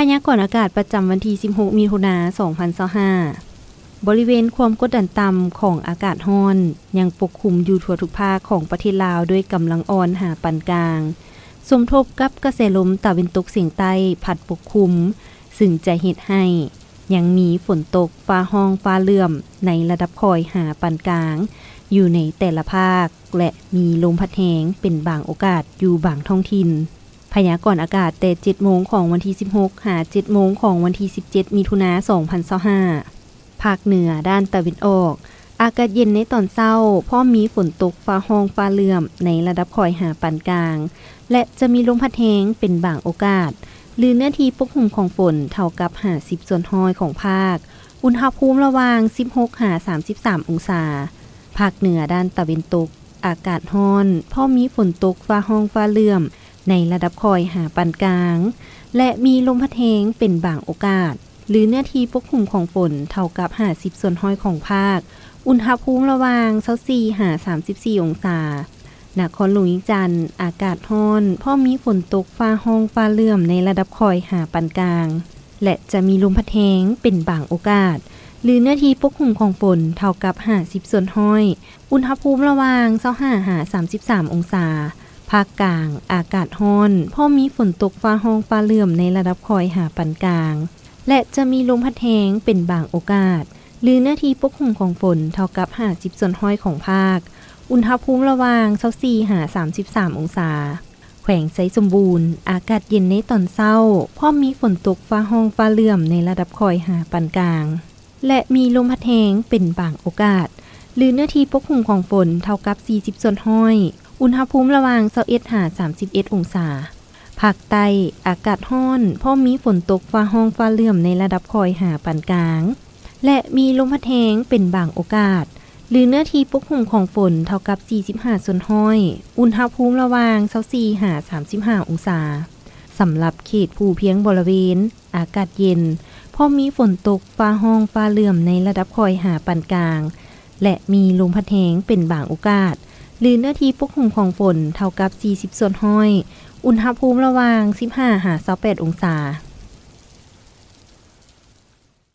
ພະຍາກອນອາກາດປະຈຳວັນທີສິບຫົກ ມິຖຸນາ ສອງພັນຊາວຫ້າ. ບໍລິເວນຄວາມກົດດັນຕ່ຳຂອງອາກາດຮ້ອນ ຍັງປົກຄຸມຢູ່ທົ່ວທຸກພາກຂອງປະເທດລາວດ້ວຍກຳລັງອ່ອນຫາປານກາງ, ສົມທົບກັບກະແສລົມຕາເວັນຕົກສຽງໃຕ້ພັດປົກຄຸມ, ຊຶ່ງຈະເຮັດໃຫ້ຍັງມີຝົນຕົກ, ຟ້າຮ້ອງ, ຟ້າເຫຼື້ອມໃນລະດັບຄ່ອຍຫາປານກາງຢູ່ໃນແຕ່ລະພາກ ແລະ ມີລົມພັດແຮງເປັນບາງໂອກາດຢູ່ບາງທ້ອງຖິ່ນ. ພະຍາກອນອາກາດແຕ່ເຈັດໂມງຂອງວັນທີສິບຫົກ ຫາເຈັດໂມງຂອງວັນທີສິບເຈັດ ມິຖຸນາ ສອງພັນຊາວຫ້າ. ພາກເໜືອດ້ານຕາເວັນອອກ ອາກາດເຢັນໃນຕອນເຊົ້າ ພ້ອມມີຝົນຕົກ, ຟ້າຮ້ອງ, ຟ້າເຫຼື້ອມໃນລະດັບຄ່ອຍຫາປານກາງ ແລະ ຈະມີລົມພັດແຮງເປັນບາງໂອກາດ ຫຼື ເນື້ອທີ່ປົກຫຸ້ມຂອງຝົນເທົ່າກັບຫ້າສິບສ່ວນຮ້ອຍຂອງພາກ, ອຸນຫະພູມລະຫວ່າງສິບຫົກຫາສາມສິບສາມອົງສາ. ພາກເໜືອດ້ານຕາເວັນຕົກ ອາກາດຮ້ອນ ພ້ອມມີຝົນຕົກ, ຟ້າຮ້ອງ, ຟ້າເຫຼື້ອມໃນລະດັບຄ່ອຍຫາປານກາງ ແລະ ມີລົມພັດແຮງເປັນບາງໂອກາດ ຫຼື ເນື້ອທີ່ປົກຫຸ້ມຂອງຝົນເທົ່າກັບຫ້າສິບສ່ວນຮ້ອຍຂອງພາກ, ອຸນຫະພູມລະຫວ່າງຊາວສີ່ຫາສາມສິບສີ່ອົງສາ. ນະຄອນຫຼວງວຽງຈັນ ອາກາດຮ້ອນ ພ້ອມມີຝົນຕົກ, ຟ້າຮ້ອງ, ຟ້າເຫຼື້ອມໃນລະດັບຄ່ອຍຫາປານກາງ ແລະ ຈະມີລົມພັດແຮງເປັນບາງໂອກາດ ຫຼື ເນື້ອທີ່ປົກຫຸ້ມຂອງຝົນເທົ່າກັບຫ້າສິບສ່ວນຮ້ອຍ, ອຸນຫະພູມລະຫວ່າງຊາວຫ້າຫາສາມສິບສາມອົງສາ. ພາກກາງ ອາກາດຮ້ອນ ພ້ອມມີຝົນຕົກ, ຟ້າຮ້ອງ, ຟ້າເຫຼື້ອມໃນລະດັບຄ່ອຍຫາປານກາງ ແລະ ຈະມີລົມພັດແຮງເປັນບາງໂອກາດ ຫຼື ເນື້ອທີ່ປົກຫຸ້ມຂອງຝົນເທົ່າກັບຫ້າສິບສ່ວນຮ້ອຍຂອງພາກ, ອຸນຫະພູມລະຫວ່າງຊາວສີ່ຫາສາມສິບສາມອົງສາ. ແຂວງໄຊສົມບູນ ອາກາດເຢັນໃນຕອນເຊົ້າ ພ້ອມມີຝົນຕົກ, ຟ້າຮ້ອງ, ຟ້າເຫຼື້ອມໃນລະດັບຄ່ອຍຫາປານກາງ ແລະ ມີລົມພັດແຮງເປັນບາງໂອກາດ ຫຼື ເນື້ອທີ່ປົກຫຸ້ມຂອງຝົນເທົ່າກັບສີ່ສິບສ່ວນຮ້ອຍ, ອຸນຫະພູມລະຫວ່າງຊາວເອັດຫາສາມສິບເອັດອົງສາ. ພາກໃຕ້ ອາກາດຮ້ອນ ພ້ອມມີຝົນຕົກ, ຟ້າຮ້ອງ, ຟ້າເຫຼື້ອມໃນລະດັບຄ່ອຍຫາປານກາງ ແລະ ມີລົມພັດແຮງເປັນບາງໂອກາດ ຫຼື ເນື້ອທີ່ປົກຫຸ້ມຂອງຝົນເທົ່າກັບສີ່ສິບຫ້າສ່ວນຮ້ອຍ, ອຸນຫະພູມລະຫວ່າງຊາວສີ່ຫາສາມສິບຫ້າອົງສາ. ສຳລັບເຂດພູພຽງບໍລະເວນ ອາກາດເຢັນ ພ້ອມມີຝົນຕົກ, ຟ້າຮ້ອງ, ຟ້າເຫຼື້ອມໃນລະດັບຄ່ອຍຫາປານກາງ ແລະ ມີລົມພັດແຮງເປັນບາງໂອກາດ ຫຼື ເນື້ອທີ່ປົກຫຸ້ມຂອງຝົນເທົ່າກັບສີ່ສິບສ່ວນຮ້ອຍ, ອຸນຫະພູມລະຫວ່າງສິບຫ້າຫາຊາວແປດອົງສາ.